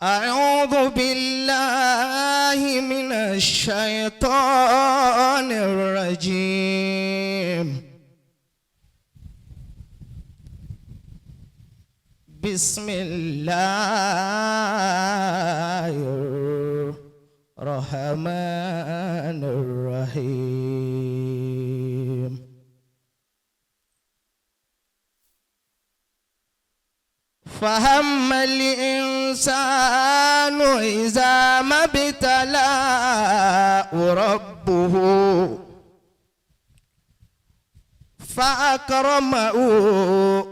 أعوذ بالله من الشيطان الرجيم. بسم الله الرحمن الرحيم. فهم الإنسان إذا ما ابتلاه ربه فأكرمه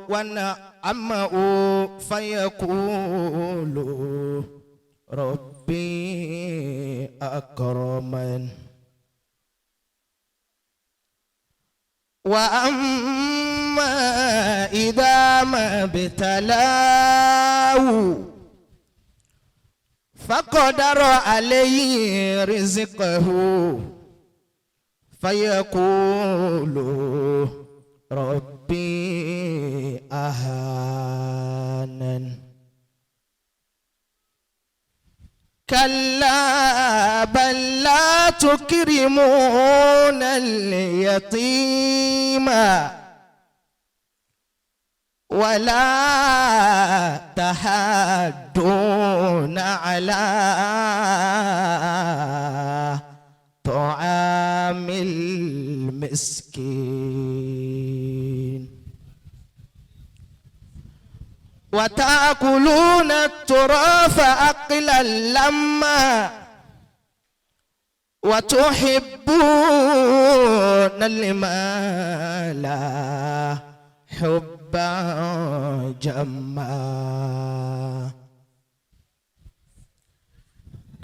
ونعمه فيقول ربي أكرمن. وأما إذا ما ابتلاه فقدر عليه رزقه فيقول ربي أهانن. كلا بل لا تكرمون اليتيم ولا تحاضون على طعام المسكين وتأكلون التراث أكلا لما وتحبون المال حبا جما.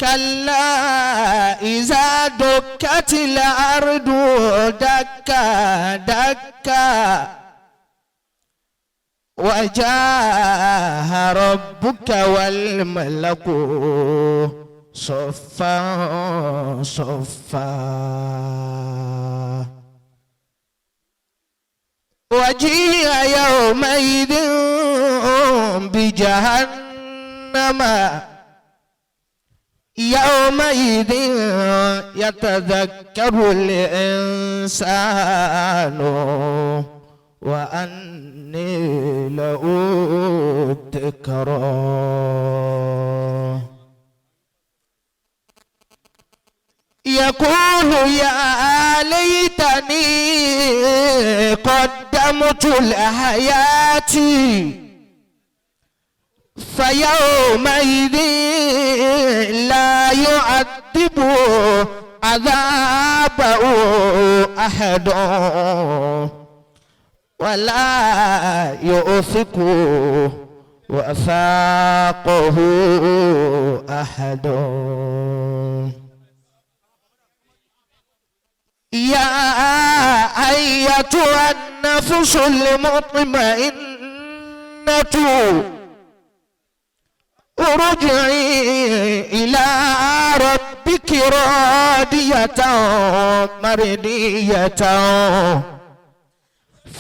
كلا إذا دكت الأرض دكا دكا وجاء ربك والملك صفا صفا. وجيء يومئذ بجهنم يومئذ يتذكر الإنسان وأني له الذكرى. يقول يا ليتني قدمت لحياتي فيومئذ لا يعذب عذابه أحد ولا يؤثق وثاقه أحد. يا أيتها النفس المطمئنة ارجعي إلى ربك راضية مرضية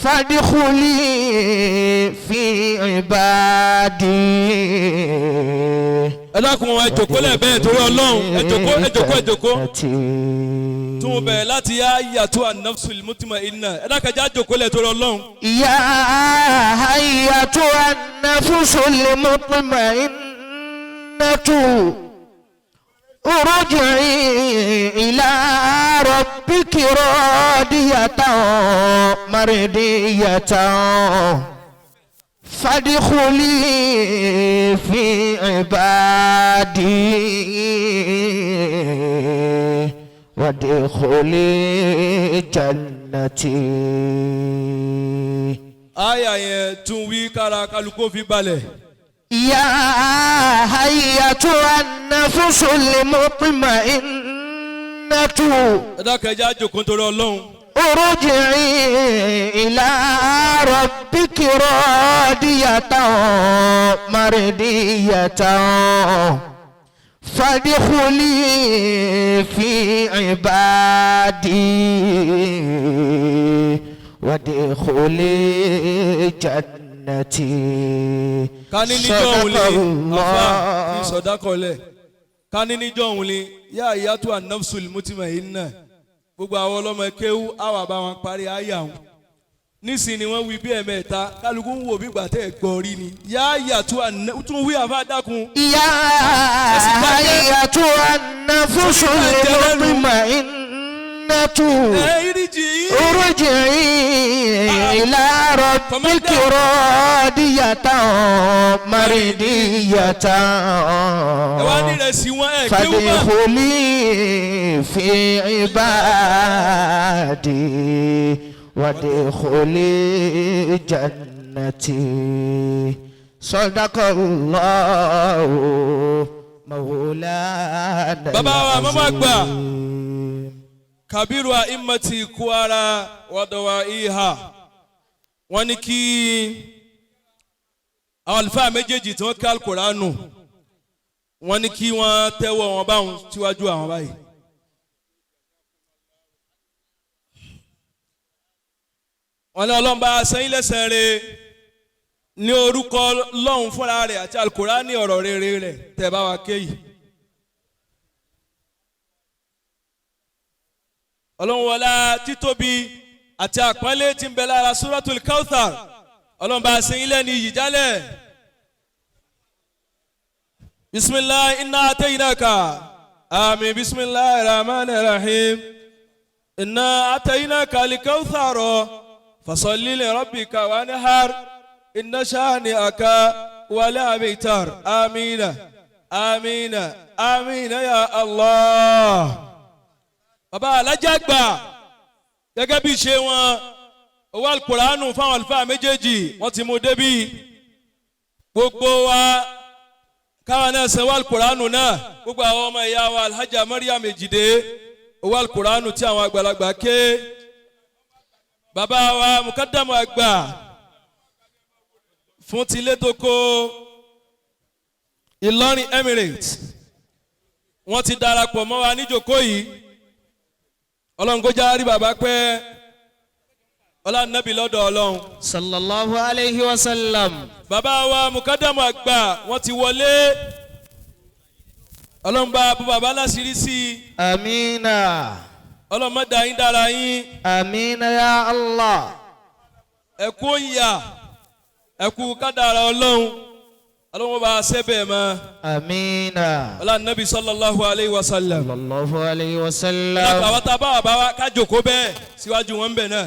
فادخلي في عبادي. Ẹ dákun, ẹ jókòó lẹ́ẹ̀bẹ́ẹ̀ torí Ọlọ́run. Ẹ jókòó, ẹ jókòó, ẹ jókòó. Tún bẹ̀rẹ̀ láti يا أيتها النفس المطمئنة. Ẹ dákun, ẹ já jókòó lẹ̀ torí Ọlọ́run. يا أيتها النفس المطمئنة ارجعي إلى ربك راضية مرضية فادخلي في عبادي وادخلي جنتي. Àyà yẹn tún wí kára kálukú fi balẹ̀. يا أيتها النفس المطمئنة Ẹ dákun, ẹ já jókòó torí Ọlọ́run. ارجعي إلى ربك راضية مرضية فادخلي في عبادي وادخلي جنتي. جنتي. Ká ní níjọ́ òun lè afa fi sọ̀dákọ̀lẹ̀, ká ní níjọ́ òun lè yá ìyàtọ̀ an-nafsul mutma'inna, gbogbo àwọn ọlọ́mọ kéwú àwọn àbá wọn parí àyà wọn nísìnyí ni wọ́n wí bí ẹ̀mẹ́ta, kálukú ń wò bí gbà tẹ́ ẹ̀ gbọ́ rí ni yá ìyàtọ̀ tún wí àfa dákun. يا أيتها النفس المطمئنة Ẹ iríjì yìí. ارجعي إلى ربك راضية مرضية Ẹ wá ní ìrẹsì wọn ẹ kéwú mọ́. فادخلي في عبادي وادخلي جنتي. صدق الله مولانا Bàbá wa, màmá àgbà. العظيم. Kabiru aimati Kwara wadawa iha, wọ́n ní kí àwọn àlùfáà méjèèjì tí wọ́n ká Alukóránù, wọ́n ní kí wọ́n tẹ́wọ́ wọn báwọn síwájú àwọn báyìí. Wọ́n ní Ọlọ́run bá sẹ́yìn lẹ́sẹ̀ rẹ̀ ní orúkọ Ọlọ́run fúnra rẹ̀ àti Alukóránì ọ̀rọ̀ rere rẹ̀ tẹ̀ bá wa ké yìí. Ọlọ́run wọlá títóbi àti àpọ́nlé tí ń bẹ lára Suratul Kauthar, Ọlọ́run bá ṣe ilé ní iyì jálẹ̀. Bisimilahi inna ataynaka àmín. Bisimilahi rahman rahim. Inna ataynaka al-Kauthar fasalli li rabbika wanhar inna shani'aka wal abtar. Amina amina amina ya Allah. Bàbá alájà gbà gẹ́gẹ́ bí ṣe wọn owó alukóránù fáwọn àlùfáà méjèèjì, wọ́n ti mú débí gbogbo wa káwa náà sanwó alukóránù náà. Gbogbo àwọn ọmọ ìyá wa Alhaja Mariam Ejide, owó alukóránù tí àwọn àgbàlagbà ké, bàbá wa mukadamu àgbà fún tilétoko Ìlọrin Emirates, wọ́n ti darapọ̀ mọ́ wa níjókòó yìí. Ọlọ́run kó já rí bàbá pẹ́, ọlọ́run nábì lọ́dọ̀ Ọlọ́run. Sallallahu alayhi wa sallam. Bàbá wa mukadamu àgbà, wọ́n ti wọlé. Ọlọ́run bá bó bàbá láṣìírí sí i. Amina. Ọlọ́run má dá yín dára yín. Amina ya Allah. Ẹ̀kú ìyà, ẹ̀kú kádàrá Ọlọ́run, Ọlọ́run bá a sẹ́bẹ̀ mọ́. Amina. Ọlọ́run nábì sallallahu alayhi wa sallam. Sallallahu alayhi wa sallam. Lápá àwọn tá a bá wà bá wa ká jòkó bẹ́ẹ̀ síwájú wọn bẹ̀ náà.